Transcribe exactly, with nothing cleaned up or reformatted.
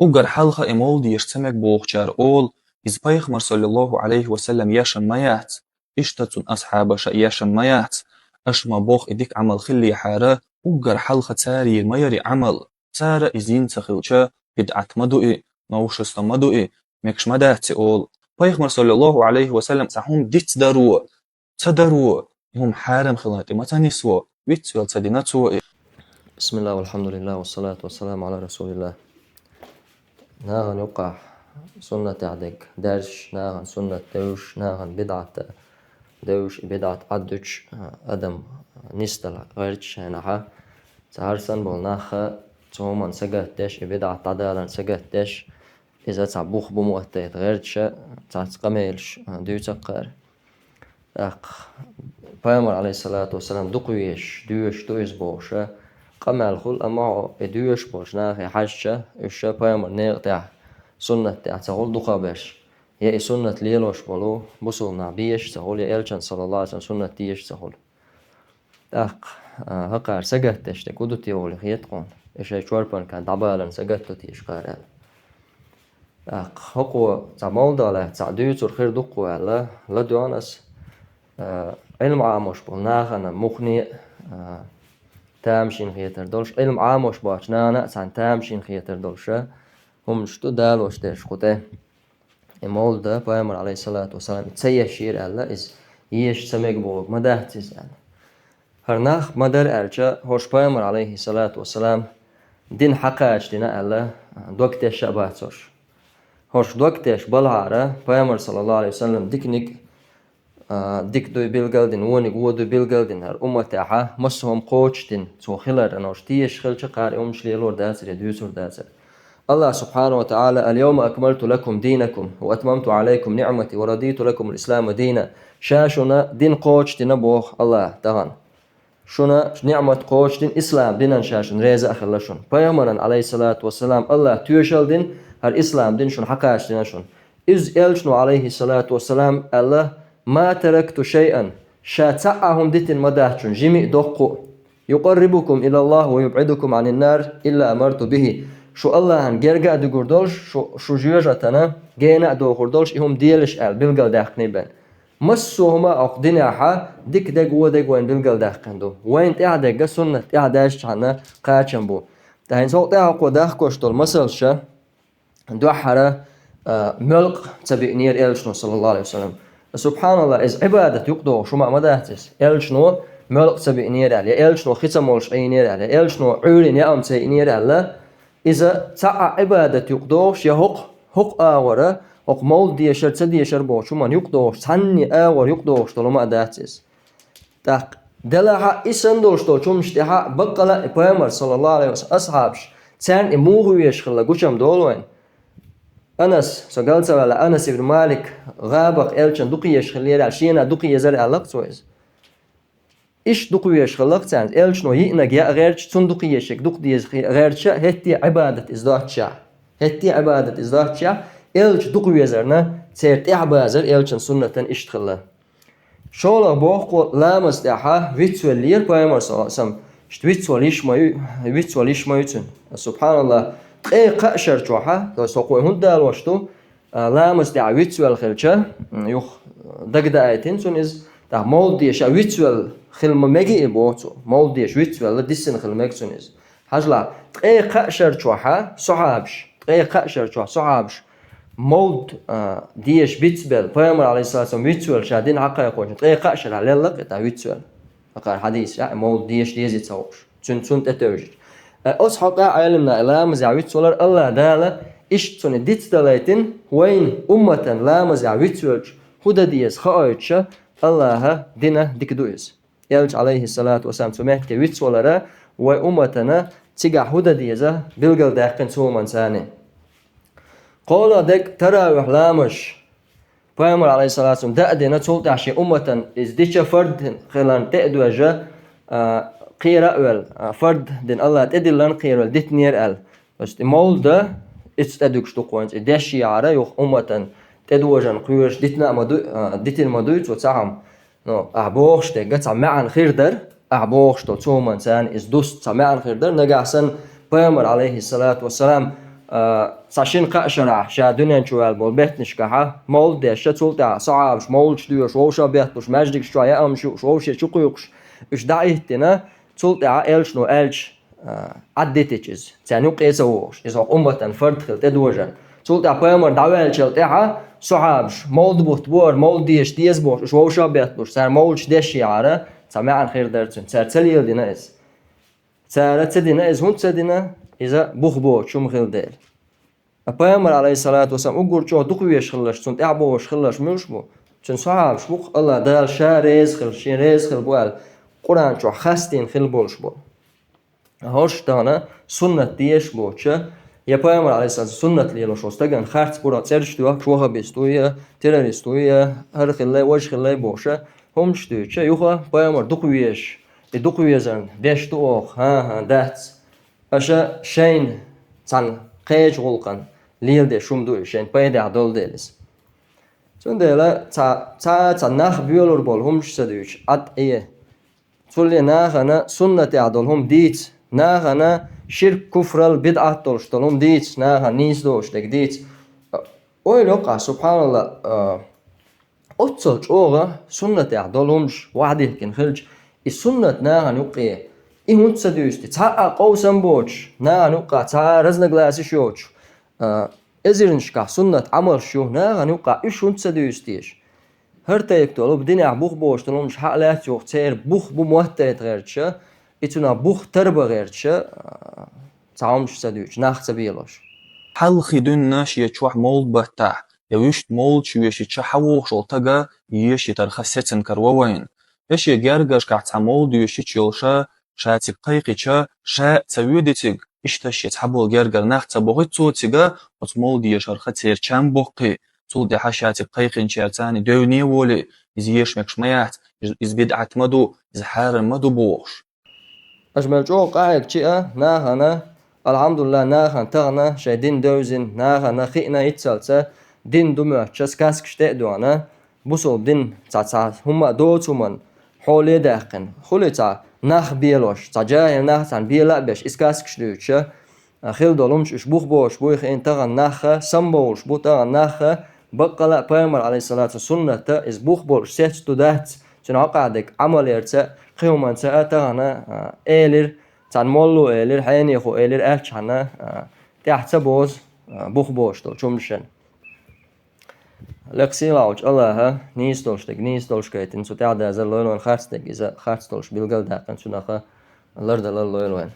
Уггар хьалха и мовлид деша ца мега бохучара олу, иза пайхамар, саллаллаху Ӏалайхи ва саллам, ешна ма яц, иштта цуьнан асхьабаша ешна ма яц, аша ма боху и дика Ӏамал хиллехьара, уггар хьалха цара йийр ма яра и Ӏамал, цара иза йина ца хилча, бидӀат ма ду и, новшество ма ду и, мегаш ма дац и олу. Пайхамар, саллаллаху Ӏалайхи ва саллам, цхьа хӀума дицдаро, ца даро, и хӀума хьарам хилар тӀе ма ца нисво, вицвелла ца дина цо и. بسم الله والحمد لله والصلاة والسلام على رسول الله. Нахана юкъахь суннатехь дерг дерзаш, нахана суннат девзаш, нахана бидӀат девзаш, и бидӀат Ӏаддуьтуш адам нисдала гӀерташ хенахь, цхьа хӀара санна болу нах цу хӀуманна сагатдеш, и бидӀат дӀадаларна сагатдеш, иза цхьа бух бу моттийта гӀерташ, цхьацца къамелаш дуьйцу кхара. ТӀаккха пайхамар, Ӏалайхиссалату вассалам, дукха везаш, доьшуш ду иза бохуш къамел хуьлу, амма хьо и доьшуш болчу нахе хьаьжча, уьш ша пайхамар некъа тӀехь, суннат тӀехь ца хуьлу дукхахберш, я и суннат лелош болу бусулба нах безаш ца хуьлу, я элчан, саллаллаху Ӏалайхи ва саллам, суннат дезаш ца хуьлу. ТӀаккха, а, хӀокхара сагатдеш дерг хӀун ду те олий хета хьуна, и шайн чорпанкан дӀабаларна сагатдо теша кхара аьлла. ТӀаккха хӀокхо цхьа мовлид лаьцна цхьаъ дуьйцур хир ду-кх аьлла, ладоьгӀна ас, а, Ӏилма Ӏамош болу нахана муххале а, а, тамашийна хетар долуш, Ӏилма Ӏамош боцчу нахана а цхьаьна тамашийна хетар долуш а, хӀуманаш ду далош дерш кху тӀе. И мовлид пайхамар, Ӏалайхиссалату вассалам, и ца ешира аьлла, иза еша ца мега бохург ма дац иза аьлла. ХӀара нах ма дара аьлча, хӀорш пайхамар, Ӏалайхиссалату вассалам, дин хьакхача дина аьлла, дог тесна а бац хӀорш. ХӀорш дог тесна балахьара, пайхамар, саллаллаху Ӏалайхи ва саллам, диканиг, а, дика дуй билгал дина, вониг вон дуй билгал дина, хӀара умматехь массо а хӀума кхочушдина цо хиларна, хӀорш тешаш хилча, кхара и хӀуманаш лелор дацара, дуьйцур дацара. АллахӀа, субхьанаху ва таӀала: «Ал-йовма акмалту лакум дийнакум ва атмамту Ӏалайкум ниӀмати ва радийту лакумул ислама дийна». Ша шуна дин кхочушдина боху АллахӀа тахана. Шуна ниӀмат кхочушдина, ислам динан ша шуна реза а хилла шуна. Пайхамаран, Ӏалайхиссалату вассалам, АллахӀа тоьшалла дина, хӀара ислам дин шуна хьакхачдина шуна. Иза элчано, Ӏалайхиссалату вассалам, аьлла: «Ма таракту шайъан», ша цхьа а хӀума дитина ма дац шуна, жима а, доккха а. «Юкъаррибукум илаллахӀи ва юбӀидукум Ӏанин нар, илла амарту бихӀи». Шу АллахӀана герга а дуьгур долуш, шу, шу жоьжахатана гена а дохур долуш, и хӀума делаш аьлла, билгалдаьккхина бен. Массо а хӀума а хӀокху динехь дика дерг, вон дерг вайна билгалдаьккхина ду. Вайна тӀехь дерг а суннат тӀехь даьлчхьана кхачам бу. ТӀаккха хӀинца хӀокху тӀехь хӀокхо дахкош долу масалш а, дуьххьара, а, моьлкъа ца биънера элчано, саллаллаху Ӏалайхи ва саллам. СубхьаналлахӀ, иза Ӏибадат юкъадогӀуш хӀума а ма дац иза. Элчано моьлкъа ца биънера аьлла, я элчано хи ца молуш Ӏийнера аьлла, я элчано Ӏуьйранна яа хӀума ца йиънера аьлла, иза цхьа а Ӏибадат юкъадогӀуш, я хӀокху, хӀокху агӀора, хӀокху мовлид дешар, ца дешар бохучу хӀуманна юкъадогӀуш, цхьанне агӀор юкъадогӀуш долу хӀума а дац иза. ТӀаккха, делахь а, и санна долуш долчу хӀуманаш тӀехь а баккъала а и пайхамар, саллаллаху Ӏалайхи ва саллам, асхьабаш, царна и муха везаш хилла гучам долу вайна. Анас, со гал ца ваьлла, Анас ибн Малик гӀабах элчан дукха езаш хиллера аьлла, шена дукха езара аьлла-кх цо иза. Иштта дукха везаш хилла-кх царна, элчано йиънарг яа гӀерташ, цунна дукха езарг дукха деза хи-, гӀерташ а, хӀетте а Ӏибадат иза доццушехь. ХӀетте а Ӏибадат иза доццушехь, элча дукха везарна, церан тӀаьхьабазар элчан суннатан иштта хилла. ШолгӀа боху-кх, ламаз тӀехь вицвеллера пайхамар, саллаллаху Ӏалайхи ва саллам, иштта вицвала йиш ма ю, вицвала йиш ма ю цуьнан. СубхьаналлахӀ, ткъе кхаа шар чохь, то есть хӀокхо хӀунда далош ду, а, ламаз тӀехь вицвелла хилча, м, юха дагадаийтина цунна иза, тӀаккха мовлид деша вицвелла хила ма мега и боху цо, мовлид деша вицвелла диссина хила мега цунна иза. Хьажал, ткъе кхаа шар чохь сахьабаш, ткъе кхаа шар чохь сахьабаш мовлид, а, деша бицбелла, пайхамар, Ӏалайхиссалату вассалам, вицвелла ша дин хьакхайкхочун ткъе кхаа шарахь лелла-кх и тӀаккха вицвелла. ХӀокхара хьадисехь а мовлид деша дезий ца хууш, цуьнан, цунна тӀетевжича. Э, оцу хьокъехь Ӏеламнаха ламазехь вицвалар АллахӀ Дала иштта цунна дицдалийтина, вайна умматана ламазехь вицвелча хӀун дан деза хаийтуш, АллахӀа дина дика ду иза. Элча, Ӏалайхиссалату вассалам, цу метте вицвалара вай умматана цигахь хӀун дан деза билгалдаьккхина цу хӀуманца. КхоалгӀа дерг таравихь ламазаш. Пайхамар, Ӏалайхиссалату вассалам, даа дина, цул тӀаьхьа шен умматана иза дича, фард хиларна тӀе а доьжна, а, кхера а велла, а, фард дина, АллахӀа тӀедилларна кхеравелла дитинера аьлла. То есть и мовлид а, иза тӀедуьгуш ду-кх вайна, и дешъяхьара юха умматана тӀедожарна кхоьруш дитина а ма ду, а, дитина ма дуй цо цхьа хӀума. Ну, ахь бохуш дерг цхьа маьӀна хир дара, ахь бохуш долу цу хӀуманца иза дуста цхьа маьӀна хир дара, нагахь санна пайхамар, Ӏалайхиссалату вассалам, а, цхьа шина-кхаа шарахь ша дуьнен чу ваьлла болу беттанашкахьа мовлид деш, цул тӀаьхьа сахьабаш мовлидаш доьшуш, вовшах бетталуш, маьждигаш чохь яа амаш юуш, вовшех чукхуьйкхуш, уьш дӀахӀиттина, цул тӀаьхьа элчано аьлча, а, Ӏаддитича иза, царна юккъе а ца вогӀуш, иза хӀокху умматан фард хила тӀедожийна. Цул тӀаьхьа пайхамар дӀаваьллачул тӀаьхьа сахьабаш мовлид бутт бора, мовлид деша деза бохуш, уьш вовшах бетталуш, цара мовлидаш деш яхьара, цхьа маьӀна хир дара цуьнан, цара ца леладина иза. Цара ца дина иза, хӀунда ца дина? Иза бух боцуш хӀума хилла дела. Ткъа пайхамар, алейхиссалату вассалам, уггар чӀогӀа дукха везаш хилларш, цунна тӀаьхьа богӀуш хилларш муьлш бу? Цуьнан сахьабаш бу-кх, Алла Дала ша реза хилла, шена реза хилла бу аьлла, Къуръан чохь хастийна хилла болуш бу. ХӀорш тахана суннат дезаш боцуш, я пайхамар, алейхиссалату, суннат лелош волу стагана харц бура цӀераш доьхкуш, ваххабист ву я, террорист ву я, хӀара хилла, важа хилла бохуш, хӀуманаш дуьйцуш, юха пайхамар дукха везаш, и дукха везарна деш ду оха, хӀан-хӀа, дац. Аша шайна цхьана кхечу гӀуллакхана леладеш хӀума ду и, шайна пайдехь долу дела иза. Цундела цхьа, цхьа, цхьа нах боьлур болу хӀуманаш ца дуьйцуш, Ӏад Ӏе. Цуле нахана суннатехь долу хӀума дийца, нахана ширк, куфрал, бидӀат долуш долу хӀума дийца, нахана нийса долуш дерг дийца. Ойла йоккхахь, субханалла, а, оццал чӀогӀа суннатехь долу хӀуманаш вахьадихкина хилча, и суннат нахана юккъе, и хӀунда ца дуьйцу те? Цхьа а къовсам боцуш, нахана юккъахь цхьа а разногласиш йоцуш, а, эзарнашкахь суннат Ӏамалш ю, нахана юккъахь уьш хӀунда ца дуьйцу теша? ХӀара тайпа долу, динехь бух боцуш долу хӀуманаш хьа а лаьцна юха церан бух бу моттайта гӀерташ, и цунах бух тара бан гӀерташ, а, цхьа хӀуманаш ца дуьйцуш, нах ца белош. Хьалхе дуьйна шен чохь мовлид баттахь, я вуьшта мовлидаш вешича хьавогӀуш волу стаг ешийтарх сецна каро вайна. Я шен гергаршкахь цхьа мовлид вешича йолуш, ша цига кхайкхича, ша а ца воьду цига, иштта шен цхьаболу гергара нах ца бохуьйту цо цига, оцу мовлид ешарх церан чам боккхий, цул тӀаьхьа ша цига кхайкхинчаьрца царна девне а волий, иза еша мегаш ма яц, иза, иза бидӀат ма ду, иза хьарам ма ду бохуш. Аша мел чӀогӀа къахьегчи а, нахана, алхьамдулиллахӀ, нахана тахана шайн дин девзина, нахана хиъна иццалца дин ду моьттуш, сказкаш тӀе а доьгӀна, бусалба дин цхьа, цхьа хӀумма а доцу хӀуманна хьоле а даьккхина. Хуьлий цхьа нах белош, цхьа жахӀил нах цхьаьна бела а беш, и сказкаш дуьйцуш, а, хила долу хӀуманаш уьш бух боцуш буй хиъна, тахана нах самабовлуш бу, тахана нах баккъала а пайхамар, алейхиссалату, суннатан иза бух болуш сецна ду, дац, цуьнан хьокъехь дерг Ӏамал ярца, кхин хӀуманца а тахана, а, элира, цхьана молло элира, хьенехо элира аьлчхьана, а, тӀаьхьа ца бозу, а, бух боцуш долчу хӀуманашна. Лекха сийлахьчу АллахӀа нийса долуш дерг нийса долуш гайтина, цу тӀаьхьадазар лойла вайн, харц дерг иза харц долуш билгал а даьккхина, цунах лардалар лойла вайн.